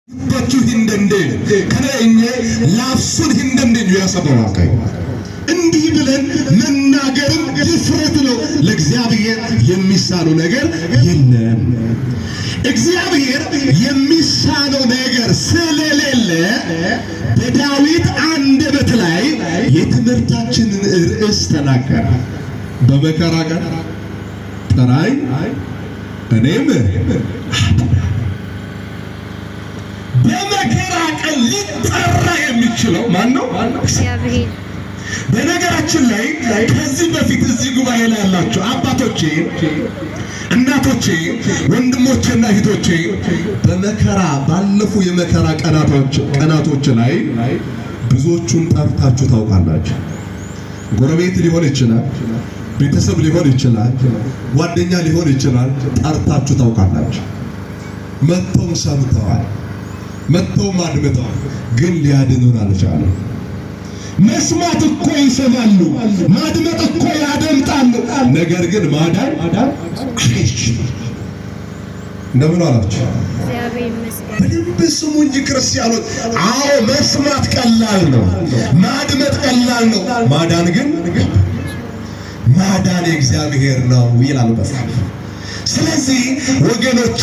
Dubbachuu hin dandeenyu. Kana eenye laafsuun hin dandeenyu yaa saba Waaqayyo. እንዲህ ብለን መናገርም ድፍረት ነው። ለእግዚአብሔር የሚሳነው ነገር የለም። እግዚአብሔር የሚሳነው ነገር ስለሌለ በዳዊት አንደበት ላይ የትምህርታችንን ርዕስ ተናገረ። በመከራ ቀን ጥራኝ እኔም በመከራ ቀን ሊጠራ የሚችለው ማን ነው? እግዚአብሔር። በነገራችን ላይ ከዚህ በፊት እዚህ ጉባኤ ላይ ያላችሁ አባቶቼ፣ እናቶቼ፣ ወንድሞቼና እህቶቼ በመከራ ባለፉ የመከራ ቀናቶች ላይ ብዙዎቹን ጠርታችሁ ታውቃላችሁ። ጎረቤት ሊሆን ይችላል፣ ቤተሰብ ሊሆን ይችላል፣ ጓደኛ ሊሆን ይችላል። ጠርታችሁ ታውቃላችሁ። መጥተውም ሰምተዋል፣ መጥተውም አድምጠዋል፣ ግን ሊያድኑን አልቻሉም። መስማት እኮ ይሰማሉ፣ ማድመጥ እኮ ያደምጣሉ፣ ነገር ግን ማዳን አይችሉም። እንደምን አላችሁ? እግዚአብሔር ይመስገን። በደንብ ስሙ እንጂ ክርስቲያኖች። አዎ መስማት ቀላል ነው፣ ማድመጥ ቀላል ነው። ማዳን ግን ማዳን የእግዚአብሔር ነው ይላል መጽሐፍ። ስለዚህ ወገኖቼ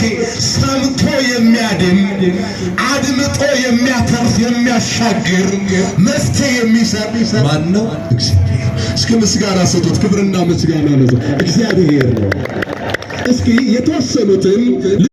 ሰምቶ የሚያድን፣ አድምጦ የሚያተርፍ፣ የሚያሻግር፣ መፍትሄ የሚሰጥ ማን ነው? እግዚአብሔር። እስኪ ምስጋና ስጡት። ክብርና ምስጋና ነው እግዚአብሔር ነው። እስኪ የተወሰኑትን